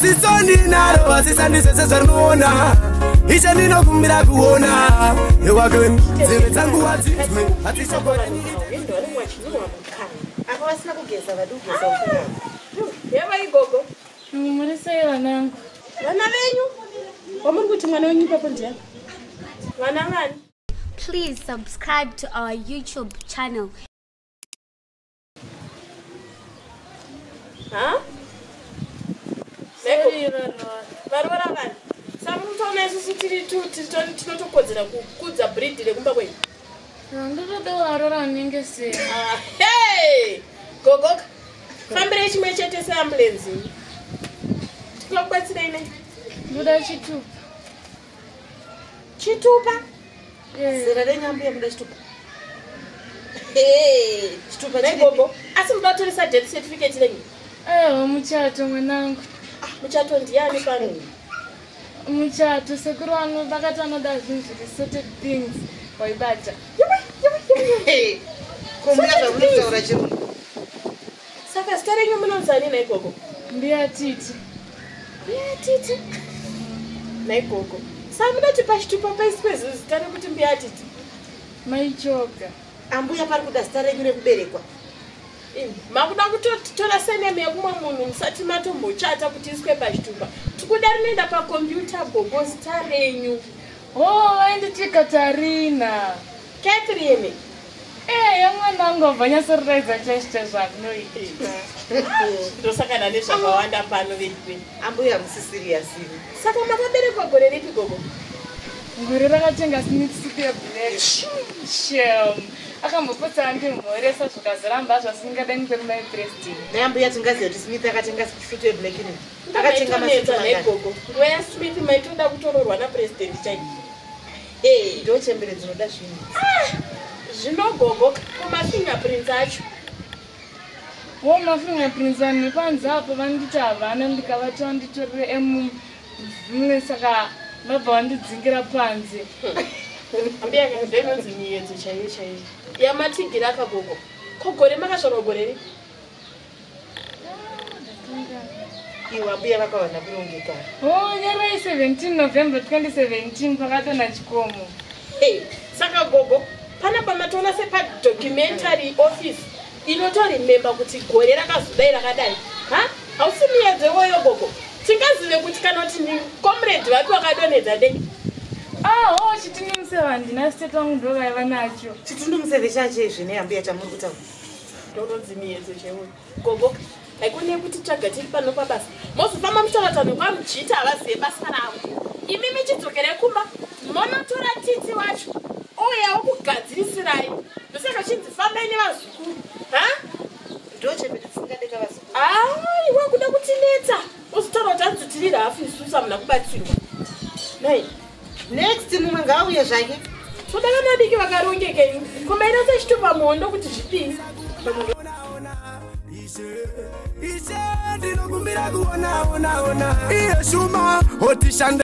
Ziso ndinaro asi sandizvese zvarinoona. Ishe ndinokumbira kuona. Ewake nzeve dzangu hadzinzwe asi shoko renyu. Apa vasina kugeza vadi kugeza ufunga. Yeva igogo. Muri sei vanangu? Vana venyu? Wamuri kuti mwana wenyu ipapo ndiani? Vana vani? Please subscribe to our YouTube channel. Ha? Varora vani? Samutoona isusu tiri tu tinotokodzera kukudza breed rekumba kwenyu. Ndotoda varora vanenge sei? Ah, hey! Gogoka. Fambirei chimwe chete seambulance. Tinokubatsirei nei? Ndoda chitupa. Chitupa? Zera renyu ambuya muda chitupa. Chitupa chiripi? Gogo. Asi muda kutoresa death certificate renyu? Aiwa muchato mwanangu. Muchato ndiani pano? Muchato sekuru vangu vakati vanoda zvinhu zviri sorted things waibata. Kumbuya zvamunotaura chirungu. Saka zita renyu munonzani nhai gogo? Mbuya Titi. Mbuya Titi? Nhai gogo. Saka munoti pachitupa paiswe zita rekuti Mbuya Titi? Maichoga. Ambuya pari kuda zita renyu rekuberekwa. Makuda kutotora seneme yekumwe munhu musati matombochata kuti iswe pachitupa. Tikuda rinoenda pakombiyuta gogo zita renyu. Oh, vainditi Katarina. Catherine. Eya mwana wangu wabva nyatsoratidza chaizvo zvamunoita. Ndosangana nezvakawanda pano veduwe. Ambuya musi serious imi. Saka makaberekwa gore ripi gogo? Gore rakatenga Smith suit yeblack. Shem. Akambopotsa andimhoresa zvikazoramba zvasingade kwemai president. Naye ambuya tingaziva kuti Smith akatenga suit yeblack ine. Akatenga masutu mangani? Gogo. Nguva yaSmith maitoda kutororwa napresident chaiye. Hey, ndochembere dzinoda zvinhu. Zvino gogo kumafingerprints acho. Wo mafingerprints vanhu vepanze apo vanditi havana ndikavati vanditorere emumwe saka vabva vandidzingira panze. Ambuya ndo inonzi miyedzo chaiyo chaiyo. Yamatigira akagogo. Ko gore makazvarwa gore ripi? Iwe ambuya vakawana kurongeka. Oh, nyarai 17 November 2017 pakadonha chikomo. Hey, saka gogo panapa matoona sepadocumentary office inotorememba kuti gore rakazodai rakadai. Ha? Hausi miyedzo iwoyo gogo. Tingazive kuti kana kuti ni comrade vapi vakadonhedza dei. Ah, oh, chitundumutseve handina state wangu ndo vaiva nacho. Chitundumutseve chacho izvi ne ambuya chamuri kutaura. Ndononzi miyedzo chaiwo. Gogo, haikone kuti tsvaga tiri pano pabasa. Mozofamba muchitaura nekwamuchiita havazive basa ravo. Imi michidzokere kumba monotora Titi wacho ouyawo kugadzirisirai. Ndosaka chinzi fambai nevazukuru. Ha? Ndochembere dzisingadeka vazukuru. Aiwa kuda kutinetsa. Uzotaura kuti hanzi tiri rafu isusu hamuna kubatsirwa. Nai. Next mumwe ngaauye zvake. Toda vana vadiki vakarongeka imi. Kombaina sechitupa muhondo kuti zvidii. Ishe ndinokumbira kuona ona ona. Iye shuma otishanda.